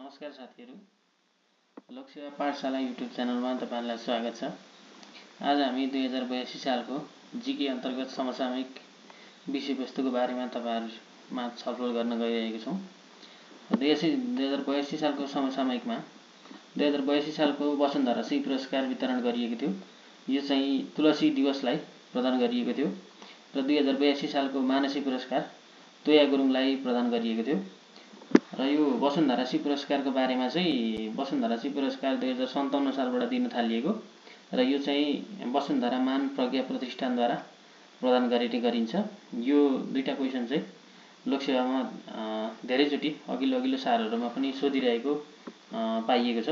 नमस्कार साथीहरू, लोकसेवा पाठशाला युट्युब च्यानलमा तपाईहरुलाई स्वागत छ। आज हामी 2082 सालको जीके अन्तर्गत समसामयिक विषयवस्तुको बारेमा तपाईहरुमा छलफल गर्न गइरहेका छौं। 2082 सालको समसामयिकमा 2082 सालको वसुन्धरा श्री पुरस्कार वितरण गरिएको थियो। यो चाहिँ तुलसी दिवसलाई प्रदान गरिएको थियो र 2082 सालको मानसी पुरस्कार तोया गुरुङलाई प्रदान गरिएको थियो। र यो वसुन्धरा श्री पुरस्कारको बारेमा चाहिँ वसुन्धरा श्री पुरस्कार 2057 सालबाट दिन थालिएको र यो चाहिँ वसुन्धरा मान प्रज्ञा प्रतिष्ठानद्वारा प्रदान गरिन्छ। यो दुईटा क्वेशन चाहिँ लोकसेवामा धेरैचोटि अघिल्लो सालहरुमा पनि सोधिरहेको पाइएको छ।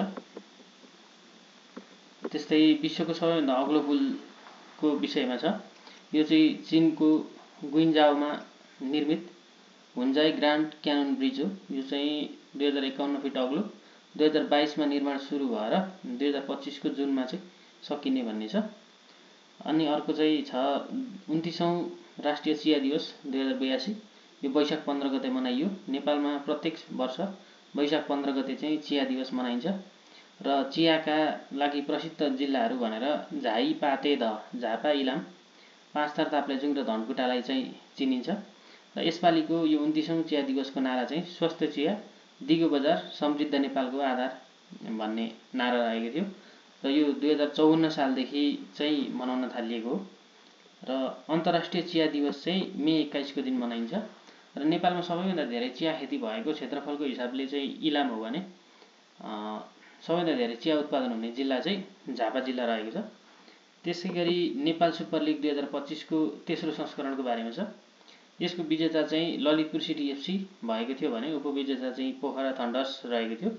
त्यस्तै विश्वको सबैभन्दा अग्लो पुलको विषयमा छ। यो चाहिँ चीनको गुइन्जाओमा निर्मित हुन्जाई ग्रान्ड क्यानन ब्रिज हो। यो चाहिँ 2051 फिट अग्लो 2022 मा निर्माण सुरु भएर 2025 को जुनमा चाहिँ सकिने भन्ने छ। अनि अर्को चाहिँ छ 29औं राष्ट्रिय चिया दिवस 2082। यो वैशाख 15 गते मनाइयो। नेपालमा प्रत्येक वर्ष वैशाख 15 गते चाहिँ चिया दिवस मनाइन्छ र चियाका लागि प्रसिद्ध जिल्लाहरू भनेर झाई पाते ध झापा इलाम पाँचथर ताप्लेजुङ र धनकुटालाई चाहिँ चिनिन्छ। र यसपालिको यो 29औं चिया दिवसको नारा चाहिँ स्वस्थ चिया दिगो बजार समृद्ध नेपालको आधार भन्ने नारा रहेको थियो र यो 2054 सालदेखि चाहिँ मनाउन थालिएको हो। र अन्तर्राष्ट्रिय चिया दिवस चाहिँ मे 21 को दिन मनाइन्छ र नेपालमा सबैभन्दा धेरै चिया खेती भएको क्षेत्रफलको हिसाबले चाहिँ इलाम हो भने सबैभन्दा धेरै चिया उत्पादन हुने जिल्ला चाहिँ झापा जिल्ला रहेको छ। त्यसैगरी नेपाल सुपर लिग 2025 को तेस्रो संस्करणको बारेमा छ। यसको विजेता चाहिँ ललितपुर सिटी एफसी भएको थियो भने उपविजेता चाहिँ पोखरा थन्डर्स रहेको थियो।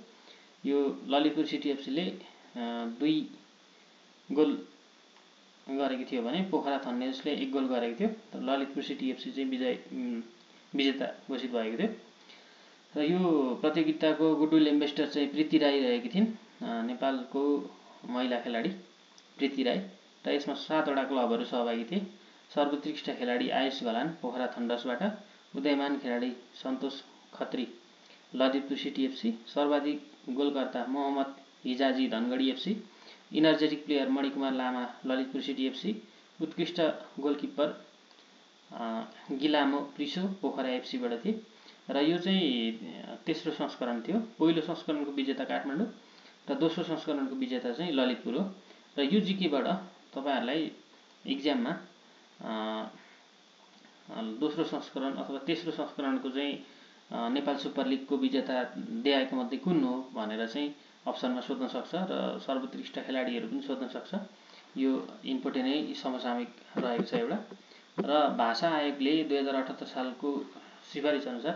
यो ललितपुर सिटी एफसीले 2 गोल गरेको थियो भने पोखरा थन्डर्सले 1 गोल गरेको थियो। तर ललितपुर सिटी एफसी चाहिँ विजेता घोषित भएको थियो। र यो प्रतियोगिताको गुडविल एम्बेसडर चाहिँ प्रीति राई रहेकी थिइन्, नेपालको महिला खेलाडी प्रीति राई। र यसमा 7 वटा क्लबहरू सहभागी थिए। सर्वोत्कृष्ट खेलाडी आयुष गलान पोखरा थन्डर्सबाट, उदयमान खेलाडी सन्तोष खत्री ललितपुर सिटी एफसी, सर्वाधिक गोलकर्ता Mohammad Hijazi Dhangadhi FC, energetic player Manikumar Lama Lalitpur city FC, उत्कृष्ट गोलकिपर गिलामो प्रिसो पोखरा एफसीबाट थिए। र यो चाहिँ तेस्रो संस्करण थियो। पहिलो संस्करणको विजेता काठमाडौँ र दोस्रो संस्करणको विजेता चाहिँ ललितपुर हो। र यो जिकेबाट तपाईहरुलाई एक्जाममा दोस्रो संस्करण अथवा तेस्रो संस्करणको चाहिँ नेपाल सुपर लिगको विजेता देहायको मध्ये कुन हो भनेर चाहिँ अप्सनमा सोध्न सक्छ र सर्वोत्कृष्ट खेलाडीहरू पनि सोध्न सक्छ। यो इनपुट नै समसामयिक रहेको छ एउटा। र भाषा आयोगले 2078 सालको सिफारिस अनुसार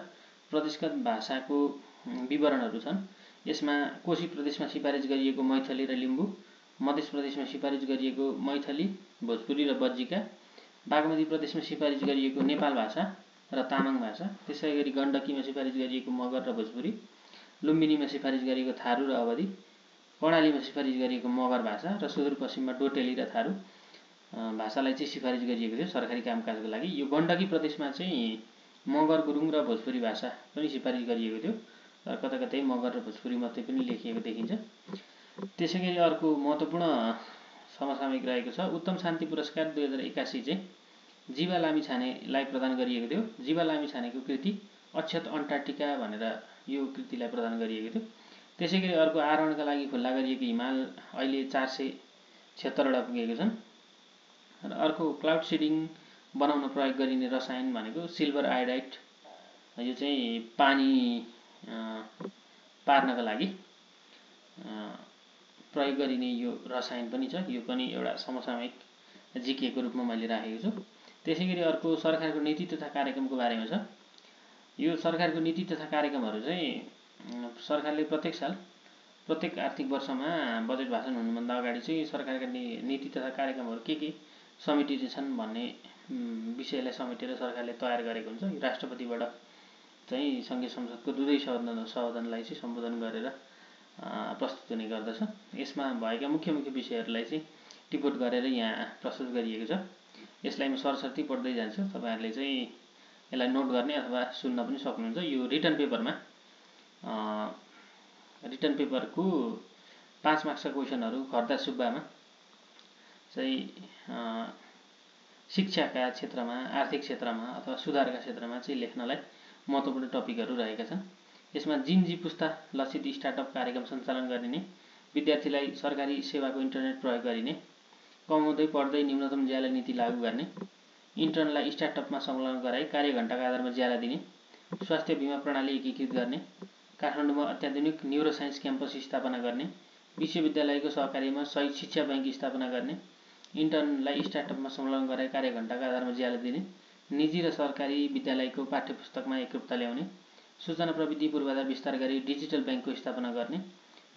प्रदेशगत भाषाको विवरणहरू छन्। यसमा कोशी प्रदेशमा सिफारिस गरिएको मैथिली र लिम्बू, मध्य प्रदेशमा सिफारिस गरिएको मैथिली, भोजपुरी र बज्जिका, बागमती प्रदेशमा सिफारिस गरिएको नेपाल भाषा र तामाङ भाषा, त्यसैगरी गण्डकीमा सिफारिस गरिएको मगर र भोजपुरी, लुम्बिनीमा सिफारिस गरिएको थारू र अवधी, कर्णालीमा सिफारिस गरिएको मगर भाषा र सुदूरपश्चिममा डोटेली र थारू भाषालाई चाहिँ सिफारिस गरिएको थियो सरकारी कामकाजको लागि। यो गण्डकी प्रदेशमा चाहिँ मगर, गुरुङ र भोजपुरी भाषा पनि सिफारिस गरिएको थियो र कतै मगर र भोजपुरी मात्रै पनि लेखिएको देखिन्छ। त्यसैगरी अर्को महत्त्वपूर्ण समसामयिक रहेको छ उत्तम शान्ति पुरस्कार 2081 चाहिँ जीवा लामिछानेलाई प्रदान गरिएको थियो। जीवा लामिछानेको कृति अक्षत अन्टार्कटिका भनेर यो कृतिलाई प्रदान गरिएको थियो। त्यसैगरी अर्को आरोहणका लागि खुल्ला गरिएको हिमाल अहिले 476 वटा पुगेको छन्। र अर्को क्लाउड सिडिङ बनाउन प्रयोग गरिने रसायन भनेको सिल्भर आयोडाइड। यो चाहिँ पानी पार्नका लागि प्रयोग गरिने यो रसायन पनि छ। यो पनि एउटा समसामयिक जिके को रूपमा मैले राखेको छु। त्यसैगरी अर्को सरकारको नीति तथा कार्यक्रमको बारेमा छ। यो सरकारको नीति तथा कार्यक्रमहरू चाहिँ सरकारले प्रत्येक साल प्रत्येक आर्थिक वर्षमा बजेट भाषण हुनुभन्दा अगाडि चाहिँ सरकारका नीति तथा कार्यक्रमहरू के समेटिने छन् भन्ने विषयलाई समेटेर सरकारले तयार गरेको हुन्छ। यो राष्ट्रपतिबाट चाहिँ संघीय संसदको दुवै सदनलाई चाहिँ सम्बोधन गरेर प्रस्तुत हुने गर्दछ। यसमा भएका मुख्य विषयहरूलाई चाहिँ टिप्पणी गरेर यहाँ प्रस्तुत गरिएको छ। यसलाई म सरसर्ती पढ्दै जान्छु, तपाईहरुले चाहिँ यसलाई नोट गर्ने अथवा सुन्न पनि सक्नुहुन्छ। यो रिटन पेपरमा रिटर्न पेपरको 5 मार्क्सका क्वेसनहरू खर्दा सुब्बामा चाहिँ शिक्षाका क्षेत्रमा, आर्थिक क्षेत्रमा अथवा सुधारका क्षेत्रमा चाहिँ लेख्नलाई महत्त्वपूर्ण टपिकहरू रहेका छन्। यसमा जिनजी पुस्ता लक्षित स्टार्टअप कार्यक्रम सञ्चालन गरिने, विद्यार्थीलाई सरकारी सेवाको इन्टरनेट प्रयोग गरिने, कमाउँदै पढ्दै न्यूनतम ज्याला नीति लागू गर्ने, इन्टर्नलाई स्टार्टअपमा संलग्न गराई कार्यघण्टाका आधारमा ज्याला दिने, स्वास्थ्य बीमा प्रणाली एकीकृत गर्ने, काठमाडौँमा अत्याधुनिक न्युरोसाइन्स क्याम्पस स्थापना गर्ने, विश्वविद्यालयको सहकार्यमा सहित शिक्षा बैंक स्थापना गर्ने, इन्टर्नलाई स्टार्टअपमा संलग्न गराई कार्यघण्टाका आधारमा ज्याला दिने, निजी र सरकारी विद्यालयको पाठ्यपुस्तकमा एकरूपता ल्याउने, सूचना प्रविधि पूर्वाधार विस्तार गरी डिजिटल ब्याङ्कको स्थापना गर्ने,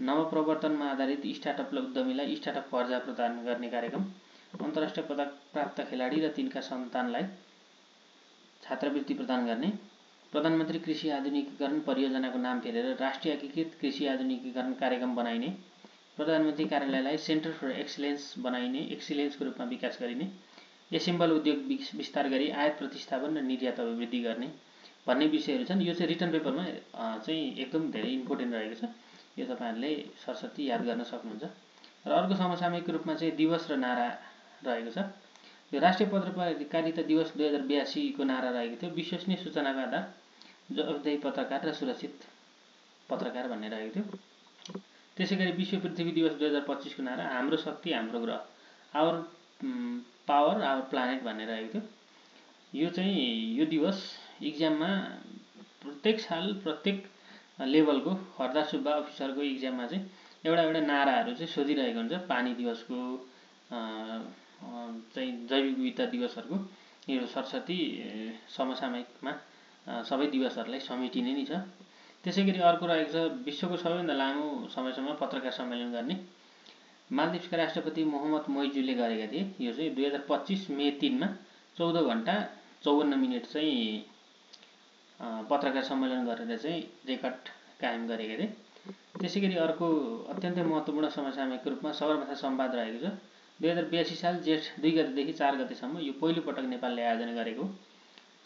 नवप्रवर्तनमा आधारित स्टार्टअप उद्यमीलाई स्टार्टअप कर्जा प्रदान गर्ने कार्यक्रम, अन्तर्राष्ट्रिय पदक प्राप्त खेलाडी र तिनका सन्तानलाई छात्रवृत्ति प्रदान गर्ने, प्रधानमन्त्री कृषि आधुनिकीकरण परियोजनाको नाम फेरेर राष्ट्रिय एकीकृत कृषि आधुनिकीकरण कार्यक्रम बनाइने, प्रधानमन्त्री कार्यालयलाई सेन्टर फर एक्सिलेन्स बनाइने, एक्सिलेन्सको रूपमा विकास गरिने, एसेम्बल उद्योग विस्तार गरी आयात प्रतिस्थापन र निर्यात अभिवृद्धि गर्ने भन्ने विषयहरू छन्। यो चाहिँ रिटर्न पेपरमा चाहिँ एकदम धेरै इम्पोर्टेन्ट रहेको छ। यो तपाईँहरूले सरसर्ती याद गर्न सक्नुहुन्छ। र अर्को समसामयिक रूपमा चाहिँ दिवस र नारा रहेको छ। यो राष्ट्रिय पत्रकारिता दिवस 2082 को नारा रहेको थियो, विश्वसनीय सूचनाको आधार, जवाफदेही पत्रकार र सुरक्षित पत्रकार भन्ने रहेको थियो। त्यसै गरी विश्व पृथ्वी दिवस 2025 को नारा हाम्रो शक्ति हाम्रो ग्रह, आवर पावर आवर प्लानेट भन्ने रहेको थियो। यो चाहिँ यो दिवस इक्जाममा प्रत्येक साल प्रत्येक लेभलको हरदार सुब्बा अफिसरको इक्जाममा चाहिँ एउटा नाराहरू चाहिँ सोधिरहेको हुन्छ। पानी दिवसको चाहिँ जैविक विविधता दिवसहरूको यो सरस्वती समसामयिकमा सबै दिवसहरूलाई समेटिने नै छ। त्यसै गरी अर्को रहेको छ विश्वको सबैभन्दा लामो समयसम्म पत्रकार सम्मेलन गर्ने मालदिप्सका राष्ट्रपति मोहम्मद मोइजुले गरेका थिए। यो चाहिँ 2025 मे 3 मा 14 घण्टा 54 मिनट चाहिँ पत्रकार सम्मेलन गरेर चाहिँ रेकर्ड कायम गरेका थिए। त्यसै गरी अर्को अत्यन्तै महत्त्वपूर्ण समसामयिक रूपमा सगरमाथा संवाद रहेको छ। 2082 साल जेठ 2 गतेदेखि 4 गतेसम्म यो पहिलो पटक नेपालले आयोजना गरेको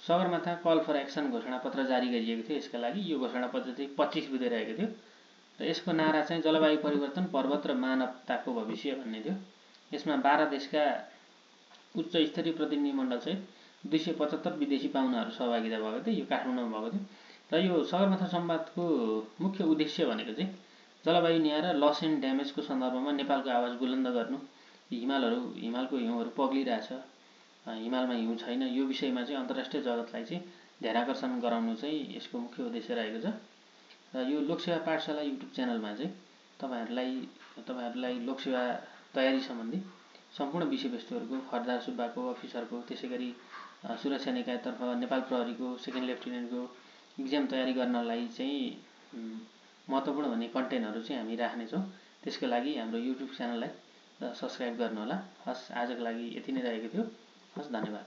सगरमाथा कल फर एक्सन घोषणापत्र जारी गरिएको थियो। यसका लागि यो घोषणापत्र चाहिँ 25 बुँदे रहेको थियो र यसको नारा चाहिँ जलवायु परिवर्तन, पर्वत र मानवताको भविष्य भन्ने थियो। यसमा 12 देशका उच्च स्तरीय प्रतिनिधिमण्डल चाहिँ 275 विदेशी पाहुनाहरू सहभागिता भएको थियो। यो काठमाडौँमा भएको थियो र यो सगरमाथा संवादको मुख्य उद्देश्य भनेको चाहिँ जलवायु न्याय र लस एन्ड ड्यामेजको सन्दर्भमा नेपालको आवाज बुलन्द गर्नु। हिमालको हिउँहरू पग्लिरहेछ, हिमालमा हिउँ छैन, यो विषयमा चाहिँ अन्तर्राष्ट्रिय जगतलाई चाहिँ ध्यानाकर्षण गराउनु चाहिँ यसको मुख्य उद्देश्य रहेको छ। र यो लोकसेवा पाठशाला युट्युब च्यानलमा चाहिँ तपाईँहरूलाई लोकसेवा तयारी सम्बन्धी सम्पूर्ण विषयवस्तुहरूको हरदार सुब्बाको अफिसरको, त्यसै गरी सुरक्षा निकायतर्फ नेपाल प्रहरीको सेकेन्ड लेफ्टिनेन्टको इक्जाम तयारी गर्नलाई चाहिँ महत्त्वपूर्ण भन्ने कन्टेन्टहरू चाहिँ हामी राख्नेछौँ। त्यसको लागि हाम्रो युट्युब च्यानललाई सब्सक्राइब गर्नुहोला। हस्, आजको लागि यति नै रहेको थियो। हस्, धन्यवाद।